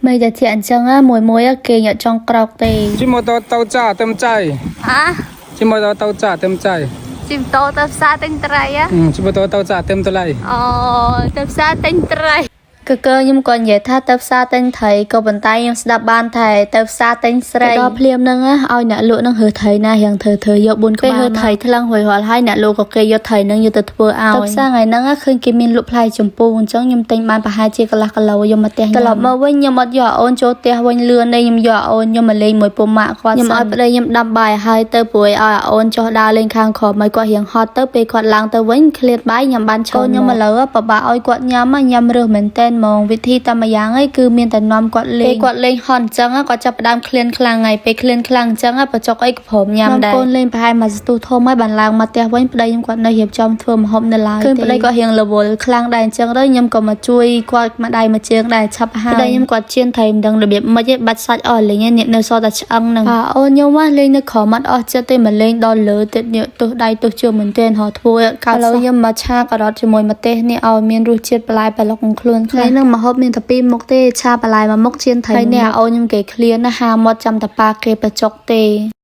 មិនតែជាអញ្ចឹងណាមួយមួយគេអត់ចង់ក្រោកទេ ជិះម៉ូតូទៅចាទៅចៃ អា ជិះម៉ូតូទៅចាទៅចៃ ជិះម៉ូតូទៅផ្សារទិញត្រីហ៎ ជិះម៉ូតូទៅចាទៅតម្លៃ អូទៅផ្សារទិញត្រី កកើខ្ញុំក៏និយាយថាទៅផ្សារទិញត្រីក៏ប៉ុន្តែខ្ញុំស្ដាប់បានថាទៅផ្សារទិញស្រីដល់ភ្លាមហ្នឹងណាឲ្យអ្នកលក់ហ្នឹងរើត្រីណារៀងធ្វើធ្វើយក4ក្បាលពេលរើត្រីថ្លឹងរួចរាល់ហើយអ្នកលក់ក៏គេយកត្រីហ្នឹងយកទៅធ្វើឲ្យទៅផ្សារថ្ងៃហ្នឹងណាឃើញគេមានលក់ផ្លែជម្ពូអញ្ចឹងខ្ញុំទិញបានប្រហែលជាកន្លះគីឡូយកមកផ្ទះត្រឡប់មកវិញខ្ញុំអត់យកអូនចូលផ្ទះវិញលឿនទេខ្ញុំយកអូនខ្ញុំមកលេងមួយពុំម៉ាក់គាត់ខ្ញុំឲ្យប្តីខ្ញុំដាំបាយឲ្យទៅព្រួយឲ្យអូនចុះដើរលេងខាងក្រោមឲ្យគាត់រៀងហត់ទៅពេលគាត់ឡើងទៅវិញឃ្លាតបាយញ៉ាំបានច្រើនខ្ញុំឥឡូវពិបាកឲ្យគាត់ញ៉ាំញ៉ាំរើសមែនតែនហ្មងវិធីតែម្យ៉ាងឯងគឺមានតែនាំគាត់លេងពេលគាត់លេងហត់អញ្ចឹងគាត់ចាប់ផ្ដើមឃ្លានខ្លាំងហើយពេលឃ្លានខ្លាំងអញ្ចឹងបញ្ចុកអីក៏ព្រមញ៉ាំដែរកូនលេងប្រហែលមួយស្ទុះធំហើយបានឡើងមកផ្ទះវិញប្តីខ្ញុំគាត់នៅរៀបចំធ្វើម្ហូបនៅឡើយឃើញប្តីគាត់រៀងរវល់ខ្លាំងដែរអញ្ចឹងទៅខ្ញុំក៏មកជួយគាត់មួយដៃមួយជើងដែរឆាប់ហើយប្តីខ្ញុំគាត់ជៀនត្រីមិនដឹងរបៀបម៉េចឯងបាច់សាច់អស់លេងឯងអ្នកនៅសល់តែឆ្អឹងហ្នឹងអូនខ្ញុំហ៎លេងនៅក្រោមអត់អស់ចិត្តទេមកលេងដល់លើទៀតនេះទោះដៃទោះជើងមែនទែនហៅធ្វើឲ្យកើតឥឡូវខ្ញុំមកឆាការ៉ុតជាមួយម្ទេសនេះឲ្យមានរសជាតិបន្លែប្លុកក្នុងខ្លួនខ្លះហ្នឹងម្ហូបមានតែពីរមុខទេឆាបន្លែមួយមុខជៀនត្រីហើយនេះអូនខ្ញុំគេឃ្លានណាហាមាត់ចាំតប៉ាគេបញ្ចុកទេ។